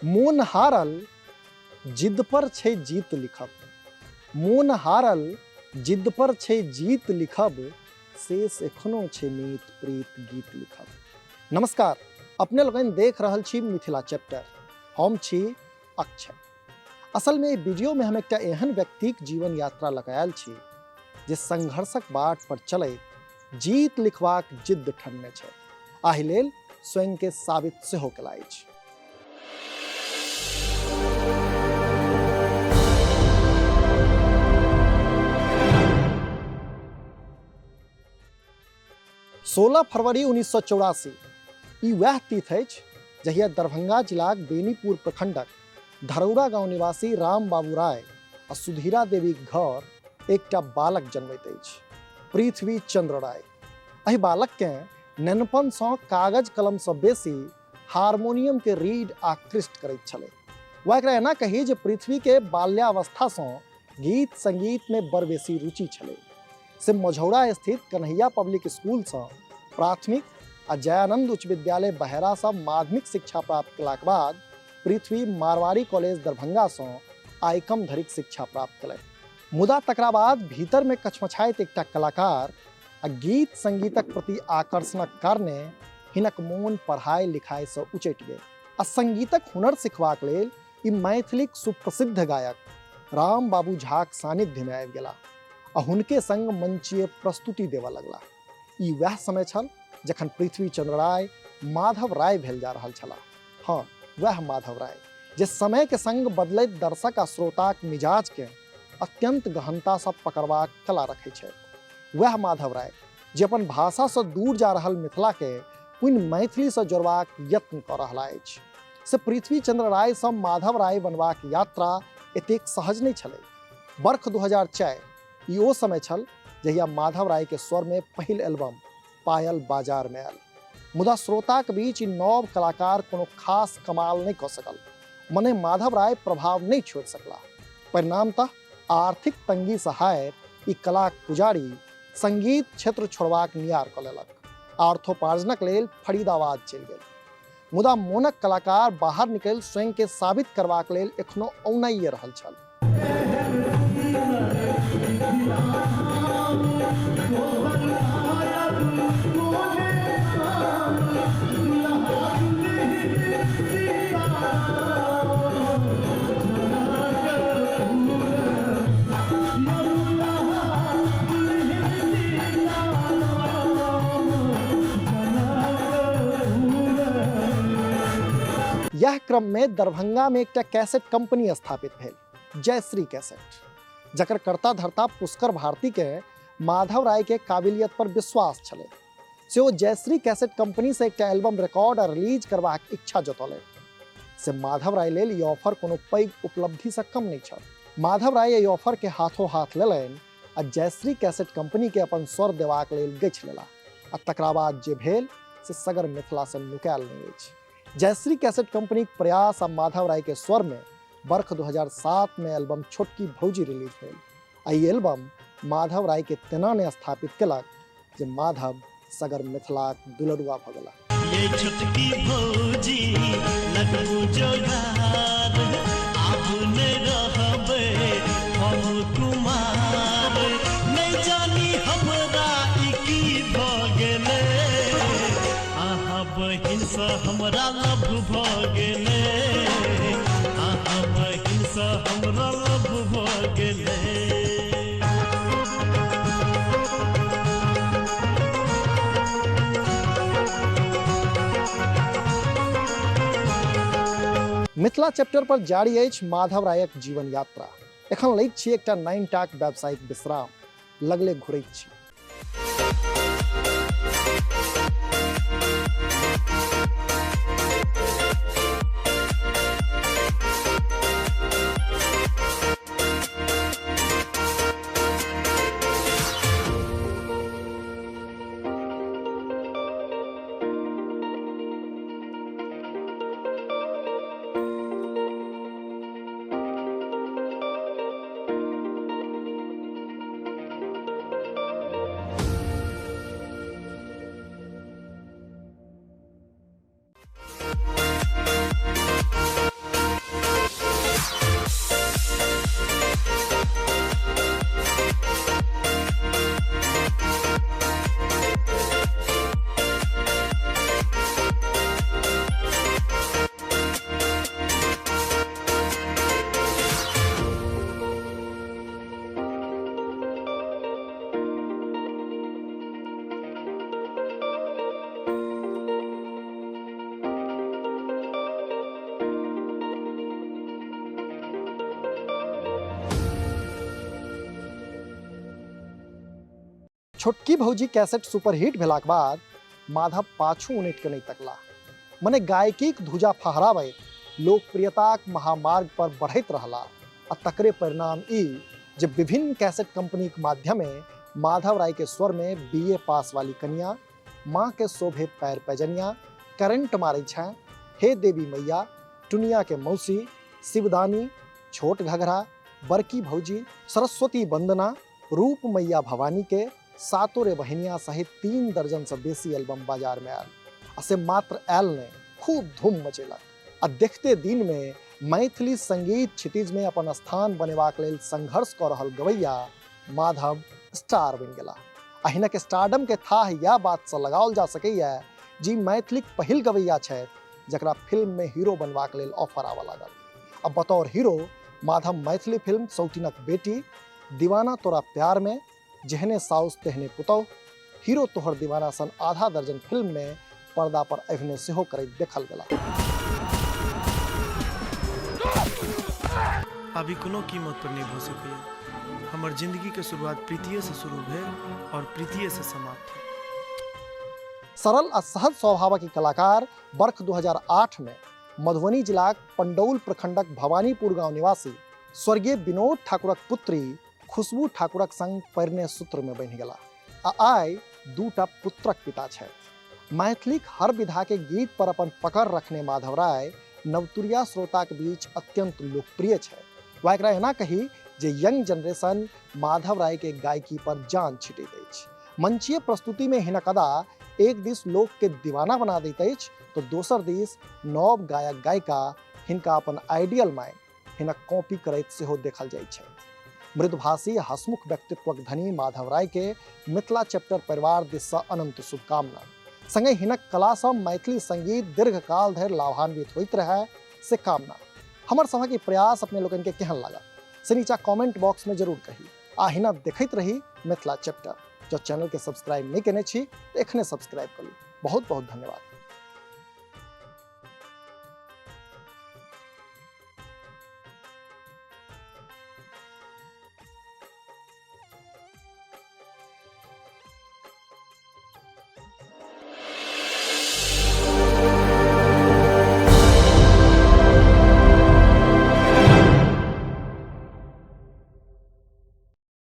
मोन हारल जिद पर छै जीत लिखब, मोन हारल जिद पर छै जीत लिखब, शेष एखनो छै मीत प्रीत गीत लिखब। नमस्कार, अपने लोगन देख रहल छी मिथिला चैप्टर, हम छी अक्षय। असल में वीडियो में हम एकटा एहन व्यक्तिक जीवन यात्रा लऽ कऽ आयल छी जे संघर्षक बाट पर चलैत जीत लिखबाक जिद्द ठनने छथि, आहि लेल स्वयं के साबित सेहो केला अछि। 16 फरवरी 1984 ई वएह तिथि अछि जहिया दरभंगा जिलाक बेनीपुर प्रखंडक धरौरा गांव निवासी राम बाबू राय आ सुधीरा देवीक घर एकटा बालक जन्मैत अछि, पृथ्वी चंद्र राय। एहि बालककेँ नेनपनसँ कागज कलमसँ बेसी हारमोनियम के रीड आकृष्ट करैत छलै, वा एकरा एना कही जे पृथ्वी के बाल्यावस्थासँ गीत संगीत में बड़ बेसी रुचि छलै। से मझौरा स्थित कन्हैया पब्लिक स्कूलसँ प्राथमिक आ जयानंद उच्च विद्यालय बहेरासँ माध्यमिक शिक्षा प्राप्त कयलाक बाद पृथ्वी मारवाड़ी कॉलेज दरभंगासँ आइकम धरिक शिक्षा प्राप्त कयलनि। मुदा तकरा बाद भीतरमे कछमछाइत एकटा कलाकार आ गीत संगीतक प्रति आकर्षणक कारणे हिनक मोन पढ़ाइ लिखाइसँ उचटि गेल आ संगीतक हुनर सिखबाक लेल ई मैथिलीक सुप्रसिद्ध गायक राम बाबू झाक सानिध्यमे आबि गेलाह आ हुनके संग मंचीय प्रस्तुति देबऽ लगलाह। ई वएह समय छल जखन पृथ्वी चंद्र राय माधव राय भेल जा रहल छलाह। हाँ, वएह माधव राय जे समय के संग बदलैत दर्शक आ श्रोताक मिजाज के अत्यंत गहनता सँ पकड़बाक कला रखै छथि। वएह माधव राय जे अपन भाषा सँ दूर जा रहल मिथिला के पुनि मैथिली सँ जोड़बाक यत्न कऽ रहला अछि। से पृथ्वी चंद्र राय सँ माधव राय बनबाक यात्रा एतेक सहज नहि छलै। बर्ख 2004 ई ओ समय छल जहिया माधव राय के स्वर में पहिल एल्बम पायल बाजार में आयल। मुदा श्रोताक बीच ई नव कलाकार कोनो खास कमाल नहि कऽ सकल, मने माधव राय प्रभाव नहि छोड़ि सकला। परिणामतः आर्थिक तंगी सँ हारि ई कलाक पुजारी संगीत क्षेत्र छोड़बाक नियार कऽ लेलक। अर्थोपार्जनक लेल फरीदाबाद चलि गेल। मुदा मोनक कलाकार बाहर निकलि स्वयं के साबित करबाक लेल एखनो औनाइए रहल छल। यह क्रम में दरभंगा में एकटा कैसेट कंपनी स्थापित भेल, जयश्री कैसेट, जकर कर्ता धर्ता पुष्कर भारती के माधव राय के काबिलियत पर विश्वास छलै। से ओ जयश्री कैसेट कंपनी से एकटा एल्बम रिकॉर्ड आ रिलीज करबाक इच्छा जतौलनि। से माधव राय लेल ई ऑफर कोनो पैघ उपलब्धि से कम नहि छल। माधव राय एहि ऑफर के हाथों हाथ लेलनि आ जयश्री कैसेट कंपनी के अपन स्वर देबाक लेल गछि लेलाह आ तकरा बाद जे भेल से सगर मिथिला से नुकायल नहि अछि। जयश्री कैसेट कंपनीक प्रयास आ माधव राय के स्वर में बर्ख 2007 में एल्बम छोटकी भौजी रिलीज भेल आ ई एल्बम माधव राय के तेना ने स्थापित केलक जे माधव सगर मिथिलाक दुलरुआ भऽ गेला। ये छोटकी भौजी लगबू जोगार, आब नहि रहबै हम कुमार, नहि जानी हमरा ई की भऽ गेलै, अहाँ बहिनसँ हमरा लभ भऽ गेलै, अहाँ बहिनसँ हमरा लभ भऽ गेलै। मिथिला चैप्टर पर जारी अछि माधव रायक जीवन यात्रा। एखन लैत छी एकटा 9 टाक व्यावसायिक विश्राम, लगले घुरैत छी। छोटकी भौजी कैसेट सुपरहिट भेलाक बाद माधव पाछू उनटि कऽ नहि तकला। मने गायकीक धुजा फहराबैत लोकप्रियताक महामार्ग पर बढ़ैत रहला आ तकरे परिणाम ई जे विभिन्न कैसेट कंपनीक माध्यमे माधव राय के स्वर में बीए पास वाली कनिया, माँ के शोभे पैर पैजनिया, करंट मारै छें, हे देवी मैया, टुनिया के मौसी, शिवदानी, छोट घघरा, बड़की भौजी, सरस्वती वंदना, रूप मैया भवानी के, सातो रे बहिनिया सहित 3 दर्जन से बेसी एल्बम बाजार में आयल आ से मात्र आयल नहि, खूब धूम मचेलक आ देखते दिन में मैथिली संगीत क्षितिज में अपन स्थान बनेबाक लेल संघर्ष कऽ रहल गवैया माधव स्टार बनि गेला। आ हिनक स्टारडम के थाह यह बात से लगाओल जा सकैया जे मैथिलीक पहिल गवैया छथि जकरा फिल्म में हीरो बनबाक लेल ऑफर आबऽ लागल। आ बतौर हीरो माधव मैथिली फिल्म सौतिनक बेटी, दीवाना तोरा प्यार में, जेहने साउस तेहने पुतौह, हीरो तोहर दीवाना सन आधा दर्जन फिल्म में पर्दा पर अभिनय सेहो करैत देखल गेला। अभी कोनो कीमत पर नहीं भ सकैया। हमर जिंदगी के शुरुआत प्रीतिये से शुरू भेल और प्रीतिये से समाप्त भेल। सरल आ सहज स्वभावक ई कलाकार वर्ष 2008 में मधुबनी जिलाक पंडौल प्रखंडक भवानीपुर गांव निवासी स्वर्गीय विनोद ठाकुरक पुत्री खुशबू ठाकुरक संग परिणय सूत्र में बन्हि गेला आ आइ दूटा पुत्रक पिता छथि। मैथिलीक हर विधा के गीत पर अपन पकड़ रखने माधव राय नवतुरिया श्रोताक बीच अत्यंत लोकप्रिय छथि। वा एकरा एना कही जे यंग जनरेशन माधव राय के गायकी पर जान छिटैत अछि। मंचीय प्रस्तुति में हिनक अदा एक दिस लोक के दीवाना बना दैत अछि तो दोसर दिस नव गायक गायिका हिनका अपन आइडियल मानि हिनक कॉपी करैत सेहो देखल जाइत छथि। मृदुभाषी हसमुख व्यक्तित्वक धनी माधव राय के मिथिला चैप्टर परिवार दिस सँ अनंत शुभकामना। संगहि हिनक कला सँ मैथिली संगीत दीर्घकाल धरि लाभान्वित होइत रहय से कामना। हमर सभक ई प्रयास अपने लोकनि के केहन लागल से नीचा कमेंट बॉक्स में जरूर कही आ हिना देखैत रही मिथिला चैप्टर। जँ चैनल के सब्सक्राइब नहीं केने छी तो एखने सब्सक्राइब करू। बहुत बहुत धन्यवाद।